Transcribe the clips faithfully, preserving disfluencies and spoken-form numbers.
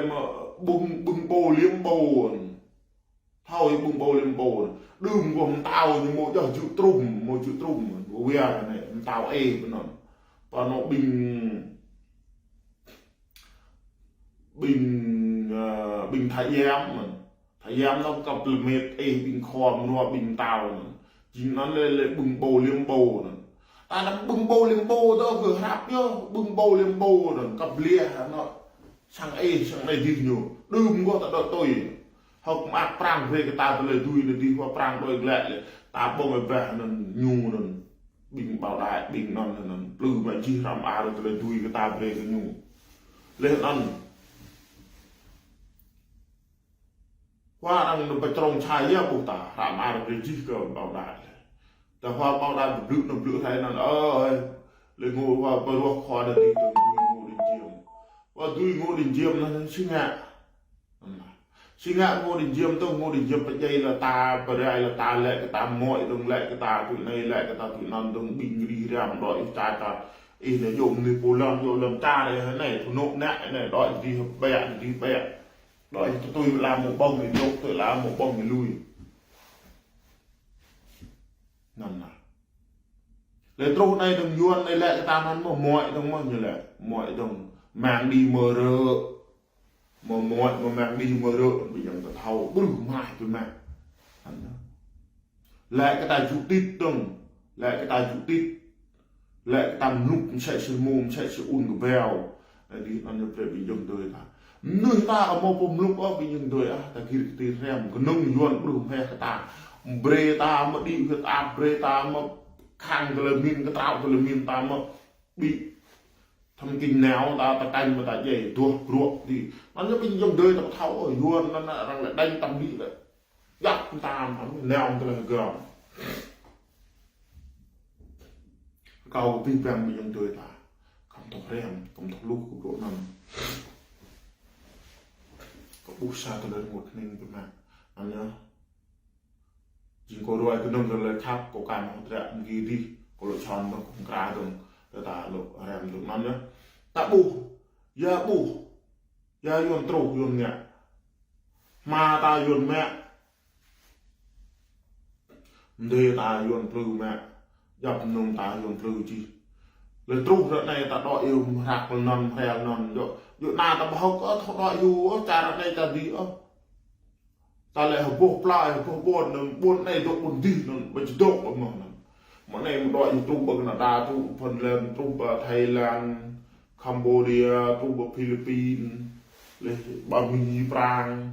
Mă ƀơ̆ng, ƀơ̆ng ƀô liêm ƀô. Thâo ih ƀơ̆ng ƀô liêm ƀô. Đưm gơ̆ mtao ñu mơ̆ jơh jŭ trŭm, mơ̆ jŭ trŭm. Wia anai, mtao ih pơ anŭn. Pơ anŭn ƀing, ƀing, ơ, ƀing Thái Yam mơ̆n. Thái Yam anŭn kăp lơmet ih ƀing khua mơnuă ƀing mtao anŭn. Jing anŭn lĕ, lĕ ƀơ̆ng ƀô liêm ƀô anŭn. Ta anăm ƀơ̆ng ƀô liêm ƀô tơ kơ hrăp yơh, ƀơ̆ng ƀô liêm ƀô anŭn. Kăp liah anŭn. Sang ih, sang anai dih ñu. Đưm gơ̆ ta đuaĭ tui. Hơ̆k mơak Prang brơi kơ ta tơlơi dưi anai dih, hua Prang đuaĭ glaĭ lĕ. Ta ƀơ̆ng ih ƀah anŭn ñu anŭn. Ƀing Bảo Đại, ƀing anŭn anŭn. Plư mă jih hră mơar tơlơi dưi kơ ta brơi kơ ñu. Leh anŭn. Hua arăng anŭn pơčrông čai yơh ƀuh ta, hră mơar brơi jih kơ Bảo Đại. Ta hua Bảo Đại blư̆ anŭn blư̆ hrơi anŭn, ơ, ơi. Lĕ ngô hua pơruah khua anai dih tơ̆ng dưi Ngô Đình Diệm. Hua dưi Ngô Đình Diệm anŭn si ngă. Si ngă Ngô Đình Diệm tơ̆ng Ngô Đình Diệm pơdjai lĕ ta, pơrai lĕ ta, lĕ kơ ta mơ̆ dơ̆ng, lĕ kơ ta tui anai, lĕ kơ ta tui anŭn dơ̆ng ƀing rĭm răm đuaĭ čar ta. Ih anai yôm anai pô lŏn, yôm lŏn čar anai, thu nô nă anai, đuaĭ dih ƀĕ, dih ƀĕ. Đuaĭ tui tui la mơ̆ ƀơ̆ng anai dŏ, tui la mơ̆ ƀơ̆ng anai lui. Anŭn anai. Lĕ truh anai dơ̆ng Yuan anai lĕ kơ ta anŭn mơ̆ mơ̆ dơ̆ng mơ̆ ñu lĕ. Mơ̆ dơ̆ng mang đi mơ̆ rơ̆. Mơ̆ mơ̆ mơ̆ mang đi mơ̆ rơ̆, ƀing yang ta thâo, ƀruh mah ƀu mah. Anŭn anai. Lĕ kơ ta jŭ tit dơ̆ng, lĕ kơ ta jŭ tit. Lĕ kơ ta mlŭk msĕ si mô, msĕ si un kơ beo. Anai dih anŭn ñu brơi ƀing yang dơi ta. Mnuih ta amâo pô mlŭk ôh ƀing yang dơi ah, ta gir kơ ti rem, kơnơ̆ng Yuan ƀruh mah kơ ta. Brơi ta mơ̆ đĭ huyết áp, brơi ta mơ̆ khăng tơlơi min, kơtrâo tơlơi min ta mơ̆ ƀĭ. Thăm kinh nao ta, ta kañ mơ̆ ta djai, duah bruă dih. Anŭn ñu ƀing yang dơi ta thâo, ơ, Yuan anŭn arăng lĕ đañ tăm đĭ lĕ. Yap tam, anŭn nao tơlơi gơ̆ng. Kâo abih bang ƀing yang dơi ta. Khŏm tŏ rem, khŏm tŏ luh kơ bruă anŭn. Kâo ƀuh sa tơlơi rơngot hning ƀu mă. Anŭn yơh. Jing kâo ruai kơnơ̆ng tơlơi khăp, kâo kăn hơdră mơgi dih, kâo lŏ čon dơ̆ng, kâo kra dơ̆ng, tơ ta lŏ rem dơ̆ng anŭn yơh. Ta ƀuh, ya ƀuh, ya Yuan truh Yuan ngă. Hma ta Yuan mă. Mdê ta Yuan plư mă. Djăp mơnŭm ta Yuan plư čih. Lĕ truh ră anai ta đuaĭ yua hrăk lŏn anŭn, hrăk lŏn anŭn. Yua, yua anai ta ƀu hơ̆k ôh, thâo đuaĭ yua ôh, čar ră anai ta dih ôh. Ta lĕ hơboh plơi, hơboh ƀôn, anŭn ƀôn anai dŏ ƀôn dih anŭn, ƀu či dŏ ôh mơ̆n anŭn. Mơ̆ anai mơ̆ đuaĭ yua truh ƀơi Canada, truh ƀơi Phần Lan, truh ƀơi Thái Lan, Cambodia, truh ƀơi Philippines, lĕ ƀơi Mi, Prang.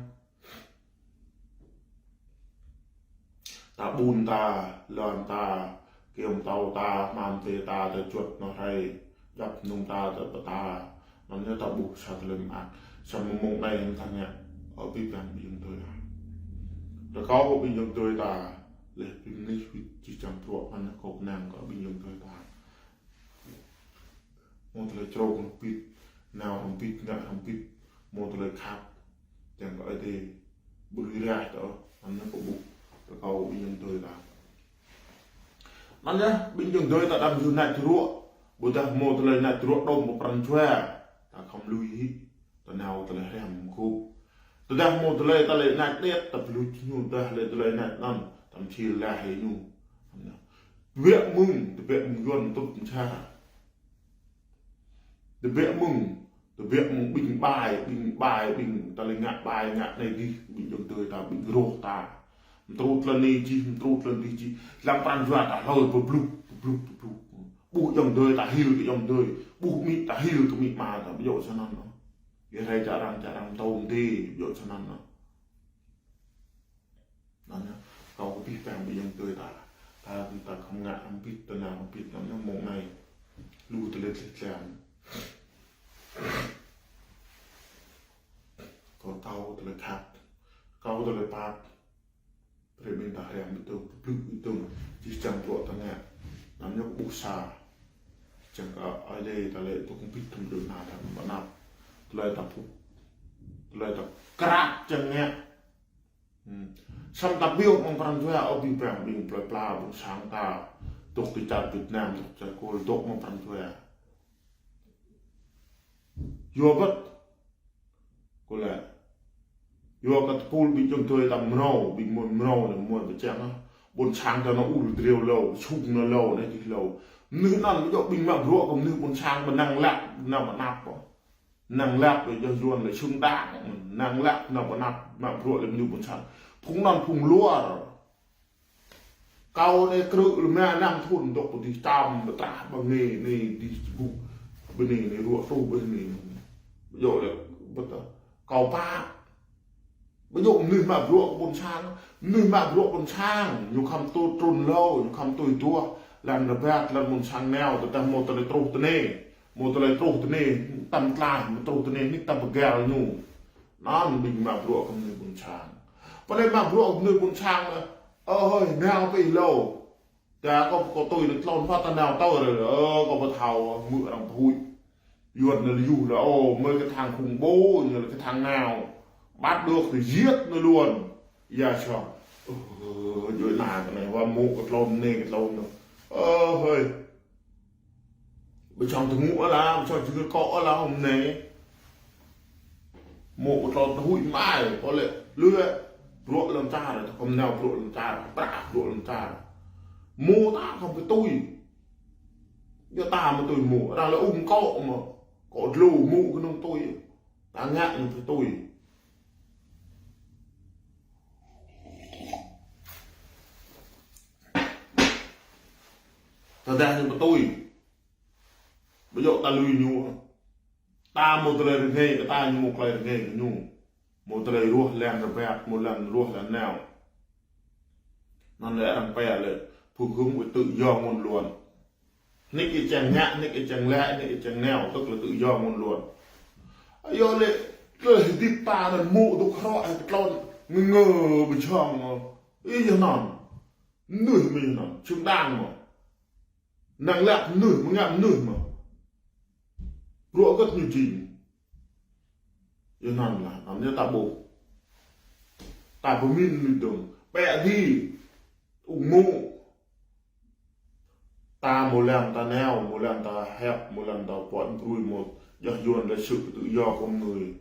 Ta ƀun ta, lŏn ta, kiăng tâo ta, hmam tê ta, ta čuăt anŏ hrơi, djăp mơnŭm ta, ta pơta, anŭn yơh ta ƀuh sa tơlơi mơak. Samơ̆ mông anai hăng ta ngă, ơ abih bang ƀing yang dơi ah. Rơkâo ƀing yang dơi ta, lĕ ƀing mơnuih wĭt či čang bruă, anŭn yơh kâo kơnang kơ ƀing yang dơi ta. Mơ̆ tơlơi črông hrŏm pit, nao hrŏm pit, ngă hrŏm pit, mơ̆ tơlơi khăp. Čang kơ Ơi Adai ƀu lui rah tơ, anŭn yơh kâo ƀuh, rơkâo ƀing yang dơi ta. Anŭn yơh, ƀing yang dơi ta đăm yua nač ruă, ƀôdah mơ̆ tơlơi nač ruă đom pơ pran jua, ta khŏm lui hĭ, ta nao tơlơi hrăm kŭp. Tơdah mơ̆ tơlơi ta lĕ nač đet, ta pơluč ñu, tơdah lĕ tơlơi nač anŭn, ta mơčil lah hĭ ñu. Tơbiă mơ̆ng, tơbiă mơ̆ng Yuan tŭt mơčha. Tơbiă mơ̆ng, tơbiă mơ̆ng ƀing ƀai, ƀing ƀai, ƀing ta lĕ ngă ƀai, ngă anai dih, ƀing yang dơi ta, ƀing roh ta. Mơtrut lŏn anai čih, mơtrut lŏn dih čih. Lăm pran jua ta hlơi pơblŭk, pơblŭk, pơblŭk. Ƀuh yang dơi ta hil kơ yang dơi. Ƀuh amĭ ta hil kơ amĭ ama ta, ƀu djơ̆ sa anŭn ôh. Yua hrơi čar arăng, čar arăng tơm dih, ƀu djơ̆ sa anŭn ôh. Anŭn yơh, kâo kơ abih bang ƀing yang dơi ta. Ta, ta khŏm ngă hrŏm pit, ta nao hrŏm pit, anŭn yơh mông anai. Lu tơlơi tlĕ tlĕ. Kâo rơkâo tơlơi khăp. Rơkâo tơlơi pap. Brơi ƀing ta hrăm ƀu tŭ, pơblŭk ƀu tŭ. Čih čang bruă ta ngă. Anŭn yơh kâo ƀuh sa. Čang kơ Ơi Adai ta lĕ tŭ kơ pit tŭ dŏ na ta ƀu năp. Tơlơi ta pŭk. Tơlơi ta krăp čang ngă. Hmm. Samơ̆ ta ƀiă mơ̆ng pran jua ơ abih bang ƀing plơi pla ƀôn sang ta. Dŏ ti čar Việt Nam, dŏ čar Kôl, dŏ mơ̆ng pran jua. Yua bĕ. Kơ lĕ. Yua kơ tơpul ƀing čŏng tui ta mrâo, ƀing mơ̆n mrâo anai mơ̆n pơčăng ah. Ƀôn sang ta nao ur driâo hlâo, sung nao hlâo, anai dih hlâo. Mơnuih anŭn yua ƀing mă bruă kơ mơnuih ƀôn sang, mă năng lăp, nao pơ anăp. Năng lăp yơh Yuan lĕ xứng đáng, năng lăp nao pơ anăp, mă bruă lĕ mơnuih ƀôn sang. Phung anŭn phung luar. Kâo anai krư̆ lĕ mă năm thun dŏ pơ dih čăm, pơtrah ƀăng anai, anai dih čơgŭ. Ƀơi anai, anai ruă truh ƀơi anai. Yua lĕ, ƀơi ta. Kâo pă. Ƀơi yua mơnuih mă bruă kơ ƀôn sang, mơnuih mă bruă ƀôn sang, ñu khŏm tui trŭn hlâo, ñu khŏm tui duah, lăn rơbat, lăn ƀôn sang nao, tơdah mơ̆ tơlơi truh tơ anai, mơ̆ tơlơi truh tơ anai, tăm tlaih, mơ̆ truh tơ anai, nik tăm pơgăl ñu. Anŭn ƀing mă bruă kơ mơnuih ƀôn sang. Pơ anai mă bruă kơ mơnuih ƀôn sang, ơ hơi, nao pơ ih hlâo. Ta kâo, kâo tui lĕ tlôn pha ta nao tơ rơ, ơ, kâo pơthâo mơ̆ arăng pơhuĭ. Yuan anai lĕ yuh lĕ, ơ, mơi kơ thang khủng bố, ñu lĕ kơ thang nao. Bắt được thì giết nó luôn. Ia sŏ. Ơ, djơ̆ anai kơ anai, wa mơ̆ kơ tlôn anai kơ tlôn anŭn. Ơ, hơi. Ƀu čang tơngŭ ala, ƀu čang čơkơ kơ ala hôm anai. Mơ̆ kơ tlôn tơhuĭ mai, kơ lĕ, lĕ, bruă lăm čar, ta khŏm nao bruă lăm čar, prăk bruă lăm čar. Mơ̆ ta khŏm pơtui. Yua ta mơ̆ tui mơ̆, arăng lĕ ung kŏ mơ̆, kŏ dlô mơ̆ kơnơ̆ng tui. Ta ngă ñu pơtui. Tơdah ñu pơtui. Ƀu djơ̆ ta lui ñu. Ta mơ̆ tơlơi rơngai kơ ta, ñu mơ̆ tơlơi rơngai kơ ñu. Mơ̆ tơlơi ruah lăng rơbat, mơ̆ lăng ruah lăng nao. Anŭn lĕ arăng pia lĕ phương hướng về tự do ngôn luận. Nik ih čang ngă, nik ih čang lĕ, nik ih čang nao, tức là tự do ngôn luận. Yua lĕ, tơlơi hơdip ta anŭn mơ̆ dŏ hrŏ, ơ, kơ tlôn, ngơ ngơ, ƀu čang, ơ. Ih yơh anŭn. Mơnuih mơ̆ yơh anŭn, xứng đáng mơ̆. Năng lăp mơnuih, mơ̆ ngă mơnuih mơ̆. Bruă hơget ñu jing. Yua anŭn lah, anŭn yơh ta ƀuh. Ta pơmĭn mơ̆ dơ̆ng. Pĕ dih, ung mơ̆. Ta mơ̆ lăng ta nao, mơ̆ lăng ta hiăp, mơ̆ lăng ta puăt brui mơ̆. Yua Yuan là sự tự do con người.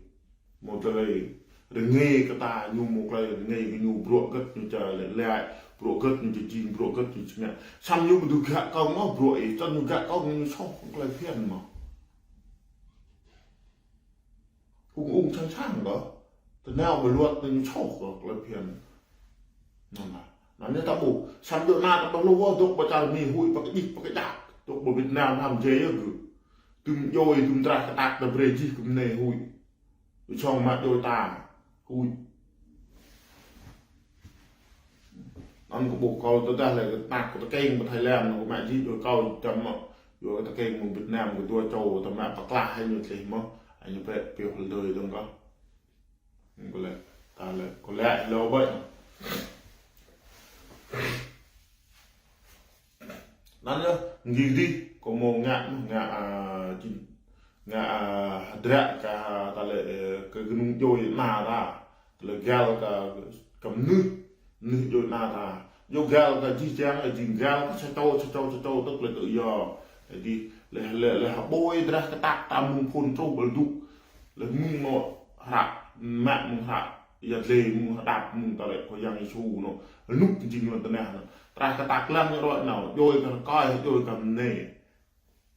Mơ̆ tơlơi rơngai kơ ta, ñu mơ̆ tơlơi rơngai kơ ñu bruă hơget ñu či lĕ lĕ, bruă hơget ñu či jing, bruă hơget ñu či ngă. Samơ̆ ñu ƀu dưi gak kông ôh bruă ih, tơl ñu gak kông ñu soh kơ tơlơi phiăn mơ̆. Ung ung sẵn sàng kơ. Tơ nao ƀơi luật ñu soh kơ tơlơi phiăn. Anŭn lah. Anŭn yơh ta ƀuh. Samơ̆ dŏ anai ta ƀuh lu wơ̆ dŏ ƀơi čar Mi huĭ pơkơdjik pơkơdjak. Dŏ ƀơi Việt Nam anăm jĕ yơh gơ̆. Tŭm djoi, tŭm drah kơtăk ta brơi jih kơ mơnai huĭ. Ƀu čang mă djoi ta. Huĭ. Anŭn kâo ƀuh kâo tơdah lĕ kơ tăk kơ tơkeng pơ Thái Lan, kâo mă jih djoi kâo čăm mă. Djoi tơkeng mơ̆ng Việt Nam kơ dua čô, ta mă pơklah hai ñu tleh mơ̆. Hai ñu pĕ pioh hơdơi dơ̆ng kâo. Kâo lĕ, ta lĕ, kâo lĕ hlâo ƀơi. Anŭn yơh, gih dih, kâo mơ̆ ngă, ngă, a, jing, ngă, a, hơdră kơ, ta lĕ, ơ, kơ gơnung djoi ană ta. Tơlơi găl kơ, kơ mơnuih, mơnuih djoi ană ta. Djơ̆ găl kơ jih jang, ơ, jing găl kơ sa čô, sa čô, sa čô, tức là tự do. Ơ, dih, lĕ, lĕ, lĕ, hơbơi drah kơtăk ta mơ̆ng phŭn truh ƀơi dŭ. Lĕ mơ̆ng anŭn hră, mă mơ̆ng hră. Ia dlê mơ̆ng hơdăp mơ̆ng ta lĕ kơ Yang Yêsu anŭn. Rơnŭk jing lŏn tơnah anŭn. Drah kơtăk lăng ñu rŏ nao, djoi kơ rơkơi, djoi kơ mơnai.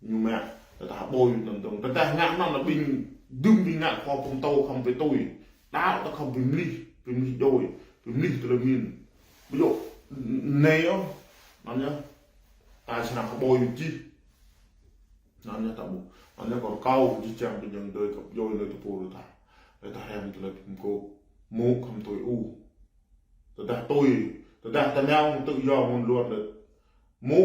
Ñu mă, tơdah ƀơi anŭn dơ̆ng. Tơdah ngă anŭn lĕ ƀing, dŭm ƀing ngă khua pơtô khŏm pơtui. Đaŏ ta khŏm pơmlih, pơmlih djoi, pơmlih tơlơi mĭn. Ƀu djơ̆, anai ôh, anŭn yơh. Ta srăng kơ ƀơi jih. Anŭn yơh ta ƀuh. Anŭn yơh kâo rơkâo jih jang ƀing yang dơi kơ djoi lĕ tơpul ta. Lĕ ta hrăm tơlơi pơkŏp. Mơ̆ khŏm tui ôh. Tơdah tui, tơdah ta nao tự do ngôn luận lĕ. Mơ̆,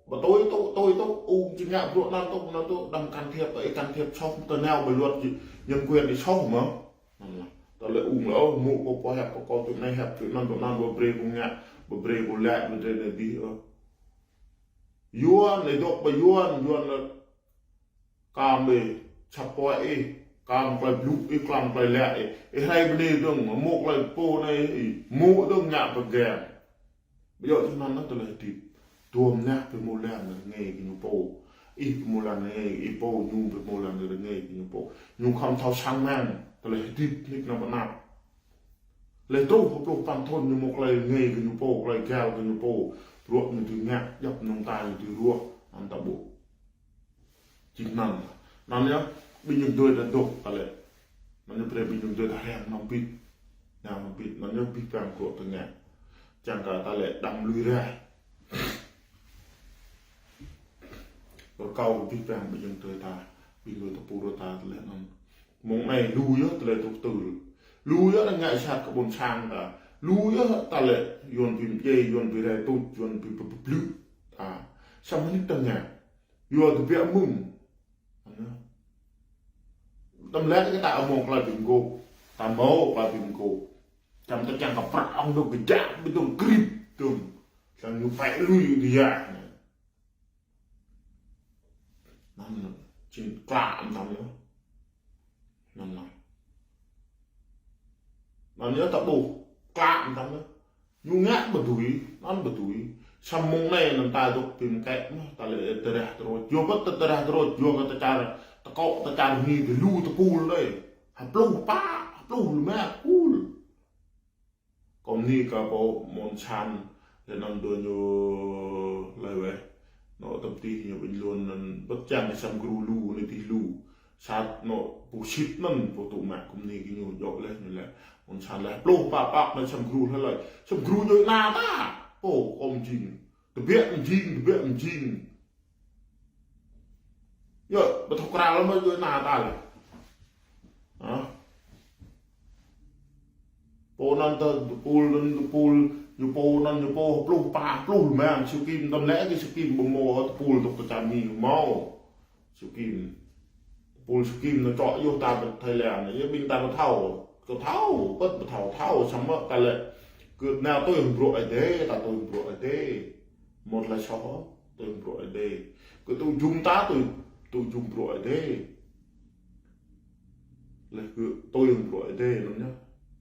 ƀu tui tŭ, tui tŭ, ung či ngă bruă anŭn tŭ, anŭn tŭ, đăm can thiệp, ih can thiệp soh, ta nao ƀơi luật či, nhân quyền ih soh mơ̆. Anŭn lah. Tơlơi ung lĕ, ơ, mơ̆ kâo pô hiăp, kâo tui anai hiăp, tui anŭn, tui anŭn, ƀu brơi kâo ngă, ƀu brơi kâo lĕ, ƀu brơi anai dih, ơ. Yuan, ih dŏ ƀơi Yuan, Yuan lĕ. Kăm ih, čăp pơhiăp ih, kăm tơlơi blŭ ih, kăm tơlơi lĕ ih. Ih rai bơni dơ̆ng, mơ̆ tơlơi pô anai ih, mơ̆ dơ̆ng ngă pơgang. Ƀu djơ̆ tui anŭn tơlơi hơdip. Dua mơnah pơmô lăng rơngai kơ ñu pô. Ih pơmô lăng rơngai kơ ih pô, ñu pơmô lăng rơngai kơ ñu pô. Ñu khŏm thâo sang măng. Tơlơi hơdip nik nao pơ anăp. Lĕ truh pluh păn thun ñu mơ̆ tơlơi ngă kơ ñu pô, tơlơi găl kơ ñu pô. Bruă ñu tui ngă, djŏp nong ta ñu tui ruă, anŭn ta ƀuh. Jing anŭn. Anŭn yơh, ƀing ñu dui ta dŏ ta lĕ. Anŭn yơh brơi ƀing ñu dui ta hăng nong bit. Nong bit, anŭn yơh bit păng bruă ta ngă. Čang kơ ta lĕ đăm lui rai. Rơkâo bit păng ƀing ñu dui ta, ƀing ñu ta pô rơta ta lĕ anŭn. Mơ̆ng anai lu yơh tơlơi truh tơl. Lu yơh anŭn ngă sat kơ ƀôn sang ta. Lu yơh ta lĕ Yuan ƀing mjai, Yuan ƀing rai tŭt, Yuan ƀing pơplư ta. Samơ̆ nik ta ngă. Yua tơbiă mơ̆ng. Tơm lĕ kơ ta among tơlơi ƀing gôp. Ta mâo tơlơi ƀing gôp. Čăm ta čang kơ prăk ong dŏ kơjăp, ƀing dŏ krip dŏ. Čang ñu pĕ lui dih yơh. Anŭn, jing klă mơtam yơh. Anŭn, anŭn. Anŭn yơh ta ƀuh, klă mơtam yơh. Ñu ngă ƀu dưi, anŭn ƀu dưi. Samơ̆ mơ̆ng anai anŭn ta dŏ ƀing kĕ mơ̆, ta lĕ tơrah tơrôč. Yua pơ̆t tơrah tơrôč, yua kơ ta čar, ta kŏ, ta čar mi, ta lu ta pul đơi. Hơpluh pă, hơpluh lima pul. Kơ mơni kơ pô mơ̆n san, lĕ anŭn dua ñu lĕ weh. Nŏ tơm tih ñu ƀing luôn anŭn ƀơ̆t čang kơ sam gru lu, anai tih lu. Sat nŏ pô sĭt anŭn pô tŭ mă kơ mơni kơ ñu djŏ lĕ ñu lĕ. Mơ̆n san lĕ pluh pă pă anŭn sam gru lĕ lĕ. Sam gru djŏ anai ta. Pô, kơ mơjing. Tơbiă mơjing, tơbiă mơjing. Yơh, ƀu thâo krao lăm mơ̆ yơh anai ta lĕ. Hă? Pô anŭn ta, ta pul, anŭn ta pul, ñu pô anŭn, ñu pô pluh pă, pluh mơ̆ng, Siu Kim, tơm lĕ kơ Siu Kim ƀu mâo, ta pul dŏ ta čar mi mâo. Siu Kim. Ta pul Siu Kim anŭn čŏk yơh ta pơ Thái Lan, yơh ƀing ta ƀu thâo, kơ thâo, pơ̆t ƀu thâo, thâo, samơ̆ ta lĕ. Kơ nao tui hăng bruă Ơi Adai, ta tui hăng bruă Ơi Adai. Mơ̆ tơlơi soh. Tui bruă Ơi Adai. Kơ tŭ jum ta tui, tŭ jum bruă Ơi Adai. Lĕ kơ tui bruă Ơi Adai anŭn yơh.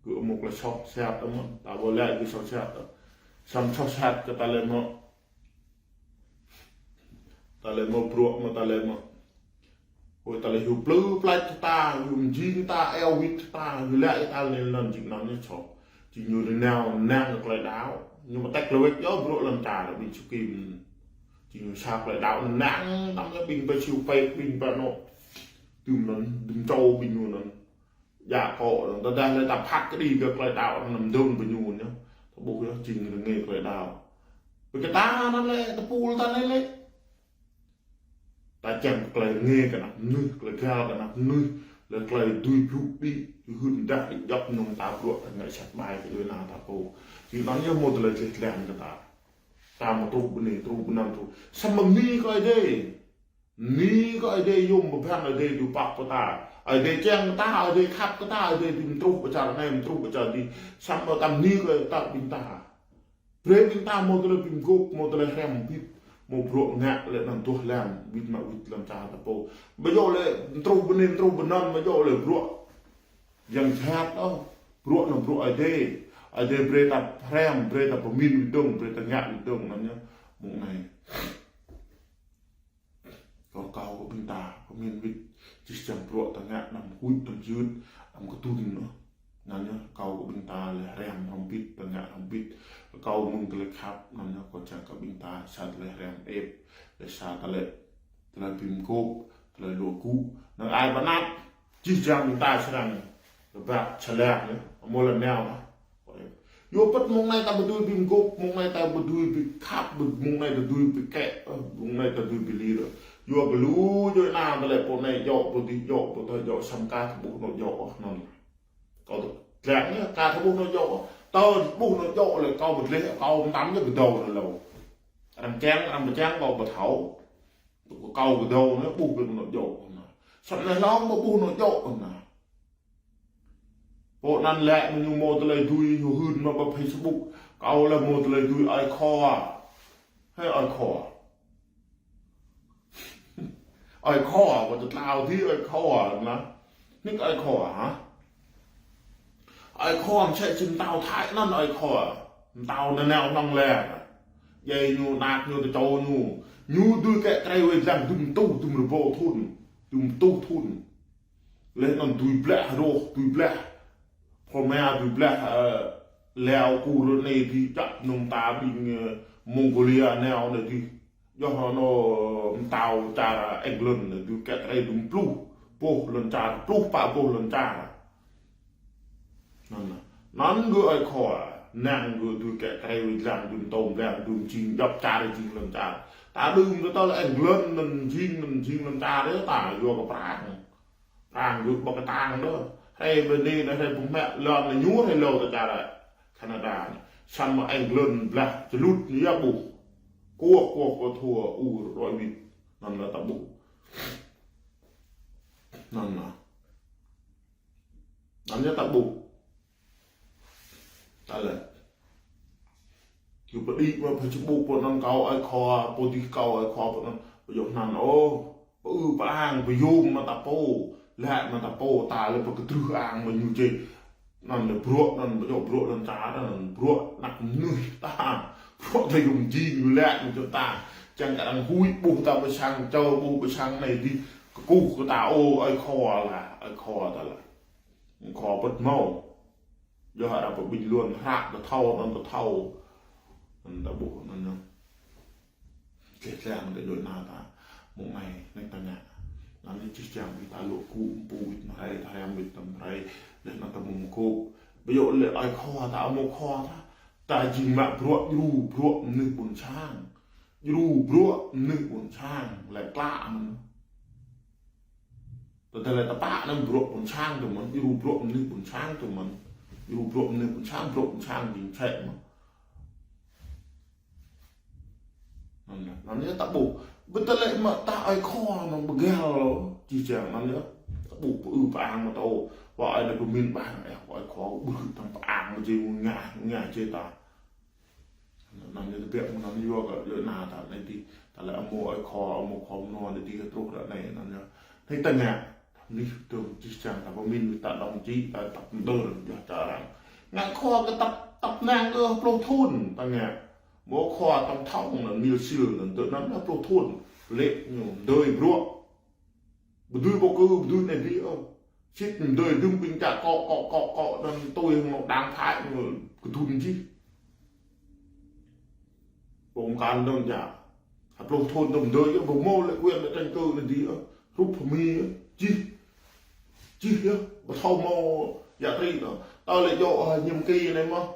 Kơ mơ̆ tơlơi soh sat anŭn. Ta ƀu lĕ kơ soh sat. Sam soh sat kơ ta lĕ mơ̆. Ta lĕ mơ̆ bruă mơ̆ ta lĕ mơ̆. Ôi ta lĕ hyu plư plač ta, hyu mjing ta, eo wĭt ta, hyu lĕ ta lĕ anŭn jing anŭn ñu čŏk. Jing ñu lĕ nao năng kơ tơlơi đaŏ. Ñu mơ̆ tĕk lĕ wĕk yơh bruă lăm čar ƀing Siu Kim. Jing ñu sa tơlơi đaŏ năng, tăm yơh ƀing pơ Siu Pek, ƀing pơ anŏ. Tơm anŭn, tơm čô ƀing ñu anŭn. Djă kơ anŭn, tơdah lĕ ta phat kơđi kơ tơlơi đaŏ anŭn dơ̆ng ƀing ñu anŭn yơh. Ta ƀuh yơh jing rơngiă tơlơi đaŏ. Ƀing kơ ta anŭn lĕ, ta pul ta anai lĕ. Ta čang tơlơi rơngiă kơ anăp mơnuih, tơlơi găl kơ anăp mơnuih, lĕ tơlơi dưi blŭ đĭ, dưi hưn đah đĭ djŏp nong ta bruă ta ngă sat ƀai kơ djuai ana ta pô. Jing anŭn yơh mơ̆ tơlơi dleh dlan kơ ta. Ta mơ̆ truh bơnai, truh bơnam truh. Samơ̆ mơni kơ Ơi Adai. Mơni kơ Ơi Adai yôm pơblang Ơi Adai djru pap kơ ta. Ơi Adai čang kơ ta, Ơi Adai khăp kơ ta, Ơi Adai djru mơtruh pơ čar anai, mơtruh pơ čar adih. Samơ̆ ta mơni kơ ta ƀing ta. Brơi ƀing ta mơ̆ tơlơi ƀing gôp, mơ̆ tơlơi hrăm bit, mơ̆ bruă ngă lĕ anŭn tuh lăng, bit mă wĭt lăm čar ta pô. Ƀu djơ̆ lĕ truh bơnai, truh bơnam, ƀu djơ̆ lĕ bruă. Yang jhat ôh, bruă anŭn bruă Ơi Adai. Ơi Adai brơi ta hrăm, brơi ta pơmĭn wĭt dơ̆ng, brơi ta ngă wĭt dơ̆ng anŭn yơh. Mơ̆ng anai. Kâo rơkâo kơ ƀing ta, pơmĭn wĭt, čih čang bruă ta ngă anăm huĭ, anăm jưt, anăm kơtŭn ôh. Anŭn yơh, kâo kơ ƀing ta lĕ hrăm hrŏm bit, ta ngă hrŏm bit. Kâo mơ̆ng tơlơi khăp, anŭn yơh, kâo čang kơ ƀing ta sa tơlơi hrăm ĕp, lĕ sa tơlơi, tơlơi pim gôp, tơlơi luă gŭ. Năng ai pơanăp, čih čang ƀing ta srăng, lĕ ƀă čơlăng yơh, mơ̆ lĕ nao ôh. Yua pơ̆t mơ̆ng anai ta ƀu dưi ƀing gôp, mơ̆ng anai ta ƀu dưi ƀing khăp, mơ̆ng anai ta dưi ƀing kĕ, ơ, mơ̆ng anai ta dưi ƀing lir. Yua kơ lu djuai ana ta lĕ pô anai djơ̆, pô adih djơ̆, pô tơi djơ̆, samơ̆ ka ta ƀuh anŏ djơ̆, ơ, anŭn. Kâo tơlĕng anai, ka ta ƀuh anŏ djơ̆, ơ. Tơ ƀuh anŏ djơ̆ lĕ kâo ƀu dleh, kâo mơtam yơh kơdâo anŭn hlâo. Arăng čang, arăng pơčang kâo ƀu thâo. Kâo kơdâo anai ƀuh ƀing anŏ djơ̆ anŭn. Samơ̆ anai hlâo mơ̆ ƀuh anŏ djơ̆ anŭn. Pô anŭn lĕ mơ̆ ñu mơ̆ tơlơi dưi ñu hưn mă pơ Facebook. Kâo lĕ mơ̆ tơlơi dưi ơi khua. Hơi ơi khua. Ơi khua, pô tơtlao dih ơi khua anŭn. Nik ơi khua hă? Ơi khua mơsĕ či mơtao Thái anŭn ơi khua. Mơtao anŭn nao anŭn lĕ. Djai ñu, anak ñu, tơčô ñu. Ñu dưi kĕ krei wai lăng dŭm tuh, dŭm rơbâo thun. Dŭm tuh thun. Laih anŭn dui blah rŏh, dui blah Burma, dui blah, ơ, Lào, Kur anai dih, čăp nung ta ƀing, ơ, Mongolia nao anai dih. Yua anŭn mơtao čar England anai dui kĕ krei dum pluh boh lŏn čar, pluh pă boh lŏn čar. Anŭn, anŭn gơ̆ ơi khua, năng gơ̆ dui kĕ krei wĭt lăng dum tôm lăng dum jing djŏp čar jing lŏn čar. Ta đưm kơ tơl England anŭn jing, anŭn jing lŏn čar yơh ta yua kơ prang. Prang gơ̆ ƀơ̆ng kơtang đơ. Hrơi bơni anai hrơi bơmĕ lŏn anai ñu hrơi lŏ ta čar Canada anai. Samơ̆ England blah jơlut ñu yơh ƀuh. Kuôk, kuôk kơ thua ur roi wĭt. Anŭn lĕ ta ƀuh. Anŭn lĕ. Anŭn yơh ta ƀuh. Ta lĕ. Yua pơđĭ mă Facebook pơ anŭn kâo ơi khua, pô dih kâo ơi khua pơ anŭn. Pơyŏk anŭn ôh. Pơ ư pơ ang, pơyôm mă ta pô. Lĕ mă ta pô, ta lĕ pơkơdrưh ang mă ñu čê. Anŭn lĕ bruă, anŭn pơyŏk bruă, anŭn čar, anŭn bruă, anăk mơnuih ta. Bruă ta yôm jing, ñu lĕ, ñu čô ta. Čang kơ arăng huĭ, ƀuh ta pơ sang, čô ƀuh pơ sang anai dih. Kơkuh kơ ta, ơ, ơi khua lah, ơi khua ta lah. Khua pơ̆t mâo. Yua hă ră pơ bình luận hră kơ thâo, anŭn kơ thâo. Anŭn ta ƀuh anŭn ñu. Čeh čang kơ djuai ana ta. Mơ̆ng anai, anai ta ngă. Anŭn ñu čih čang ƀing ta lŏ kŭ mpŭ wĭt anŭn hrơi, ta hriăm wĭt tơm hrơi. Laih anŭn ta mŭm kôp. Pơyŏk lĕ ơi khua ta, amô khua ta. Ta jing mă bruă, djru bruă mơnuih ƀôn sang. Djru bruă mơnuih ƀôn sang. Lĕ klă anŭn. Tơdah lĕ tơpă anŭn bruă ƀôn sang tơ mơ̆n, djru bruă mơnuih ƀôn sang tơ mơ̆n. Djru bruă mơnuih ƀôn sang, bruă ƀôn sang jing sĕ mơ̆n. Anŭn yơh, anŭn yơh ta ƀuh. Ƀu tơlơi mă ta ơi khua anŭn bơgel, čih čang anŭn yơh. Ta ƀuh pơ ư pơ ang mă ta ôh. Wă ơi anai pơmĭn ƀah anŭn yơh, wă ơi khua ƀuh tơm pơ ang mă jing ngă, ngă čê ta. Anŭn ñu tơbiă mơ̆ng anŭn yua kơ djuai ana ta anai dih, ta lĕ amô ơi khua, amô khua mơnua anai dih truh ră anai anŭn yơh. Anai ta ngă, nih tơm čih čang ta pơmĭn ta dŏng čih, ta tăp mơdơr yơh čar arăng. Ngă khua kơ tăp, tăp năng kơ pluh thŭn ta ngă. Mơ̆ khua tổng thống anŭn Mil Sil anŭn tơ anŭn pluh thŭn. Lĕ ñu mơdơi bruă. Ƀu dưi bầu cử, ƀu dưi anai dih ôh. Sĭt mơdơi dŭm ƀing čă kŏ, kŏ, kŏ, kŏ, anŭn tui hăng đảng phái ñu kơdŭn jih. Bơ̆ng kan dơ̆ng čă. Hă pluh thŭn dơ̆ng mơdơi yơh, ƀu mâo lĕ quyền lĕ tranh cử anai dih ôh. Rup phơmi yơh, jih. Jih yơh, ƀu thâo mâo yă tri ôh. Tơl lĕ djŏ, ơ, nhiệm kỳ anai mơ̆n.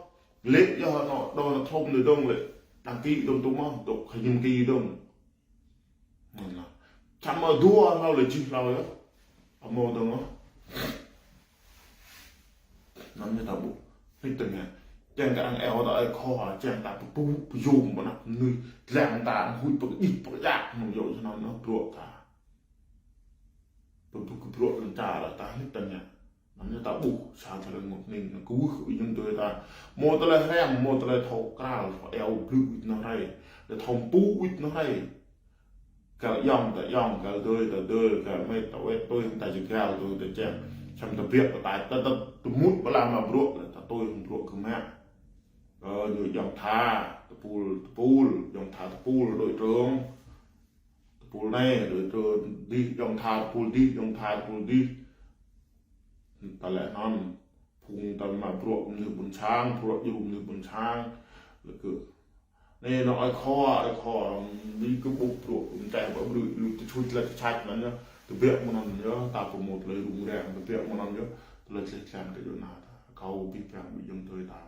Lĕ yơh anŭn Donald Trump anai dơ̆ng lĕ. Đăng ký dơ̆ng tŭ mơ̆n, dŏ kơ nhiệm kỳ dơ̆ng. Anŭn lah. Samơ̆ dua hlâo lĕ jih hlâo yơh. Amâo dơ̆ng ôh. Anŭn ñu ta ƀuh. Hĭ tơ̆ng yơh. Čang kơ arăng eo ta ơi khua, čang ta pơpŭ, pơyôm, pơnăp mơnuih. Lăng ta arăng huĭ pơkơđi, pơkơdjăk, mơ̆ng yơh anŭn, anŭn bruă ta. Pơpŭ kơ bruă lŏn čar ta hĭ tơ̆ng yơh. Anŭn ñu ta ƀuh, sa tơlơi ngŏ hning, anŭn kơ wưh kơ ƀing ayŏng adơi ta. Mâo tơlơi hriăm, mâo tơlơi thâo krăl, thâo eo blư̆ wĭt anŭn hrơi. Lĕ thâo mpŭ wĭt anŭn hrơi. Găl ayŏng ta ayŏng, găl adơi ta adơi, găl met ta met, tui hăng ta jơgăl, tui ta čang. Samơ̆ ta biă ta tai, ta, ta, ta mŭt ƀơi lăm mă bruă, ta tui hăng bruă kơ mă. Ơ, ñu ayŏng tha, tơpul, tơpul, ayŏng tha tơpul, đội trưởng. Tơpul anai, lĕ tơ dih, ayŏng tha tơpul dih, ayŏng tha tơpul dih. Ta lĕ anŭn, phung ta mă bruă mơnuih ƀôn sang, bruă djru mơnuih ƀôn sang, lĕ kơ. Anai anŭn ơi khua, ơi khua, ƀing kơ ƀuh bruă, mơ̆ng čai ƀă bruă, lu tơčut lĕ tơčat anŭn yơh, tơbiă mơ̆ng anŭn yơh, ta pơmŭt lĕ rŭng răng, tơbiă mơ̆ng anŭn yơh, tơlơi čeh čang kơ djuai ana ta. Kâo ƀing păng ƀing ayŏng adơi ta.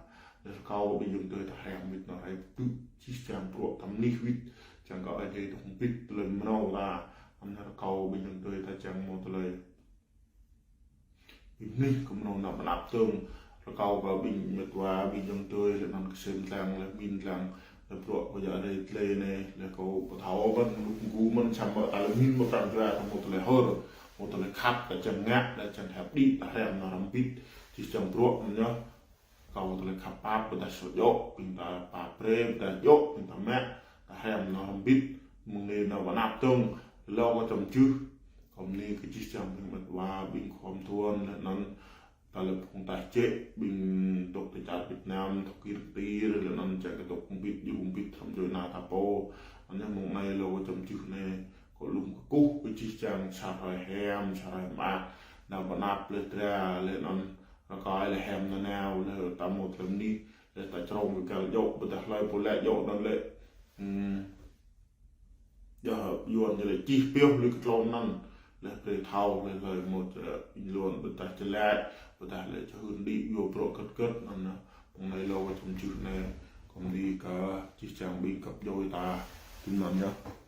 Lĕ kâo ƀing ayŏng adơi ta hriăm wĭt anŭn hrơi pơpŭ, čih čang bruă ta mơnuih wĭt, čang kơ Ơi Adai dŏ hơbĭt tơlơi mơnâo ta. Anŭn yơh rơkâo ƀing ayŏng adơi ta čang mâo tơlơi. Ƀing mơnuih kơ mơnâo nao pơ anăp dơ̆ng. Rơkâo kơ ƀing met wa, ƀing ayŏng adơi, lĕ anŭn kơsem lăng, lĕ min lăng, lĕ bruă kơ yă adai tơlơi anai, lĕ kâo pơthâo ƀăn, lŭk mơgu mơ̆n, samơ̆ ta lĕ min mơ̆ prăng jua, ta mâo tơlơi hơr, mâo tơlơi khăp, ta čang ngă, ta čang hăp đĭ, ta hriăm nao hrăm bit, čih čang bruă anŭn yơh. Kâo tơlơi khăp pap, ƀôdah sô djŏ, ƀing ta pap brơi, ƀôdah djŏ, ƀing ta mă, ta hriăm nao hrăm bit, mơ̆ng anai nao pơ anăp dơ̆ng, lŏ kơ čăm čưh. Kâo bơni kơ čih čang ƀing met wa, ƀing khua mơtuan, lĕ anŭn, ta lĕ phung ta čĕ, ƀing dŏ tơ čar Việt Nam, dŏ kir ktir, lĕ anŭn čang kơ dŏ hơbĭt, djru hơbĭt, hrăm djuai ana ta pô. Anŭn yơh mơ̆ng anai lŏ kơ čăm čưh anai, kâo lŭm kơkuh, kơ čih čang sa hrơi hriăm, sa hrơi mă, nao pơ anăp lĕ dra lĕ anŭn rơkơi lĕ hiam nanao lĕ ta mŭt lĕ mơni lĕ ta črông kơ găl djŏ, ƀôdah hlơi pô lĕ djŏ anŭn lĕ. Hmm. Yua, Yuan ñu lĕ čih pioh lui kơ tlôn anŭn. Lĕ brơi thâo lĕ hlơi mŭt, ơ, Yuan ƀôdah čơlĕ, ƀôdah lĕ čơhưn đĭ yua bruă kơt kơt anŭn. Mơ̆ng anai lŏ wơ̆t čăm čih anai, kơmđi kơ čih čang ƀing găp djuai ta tui anŭn yơh.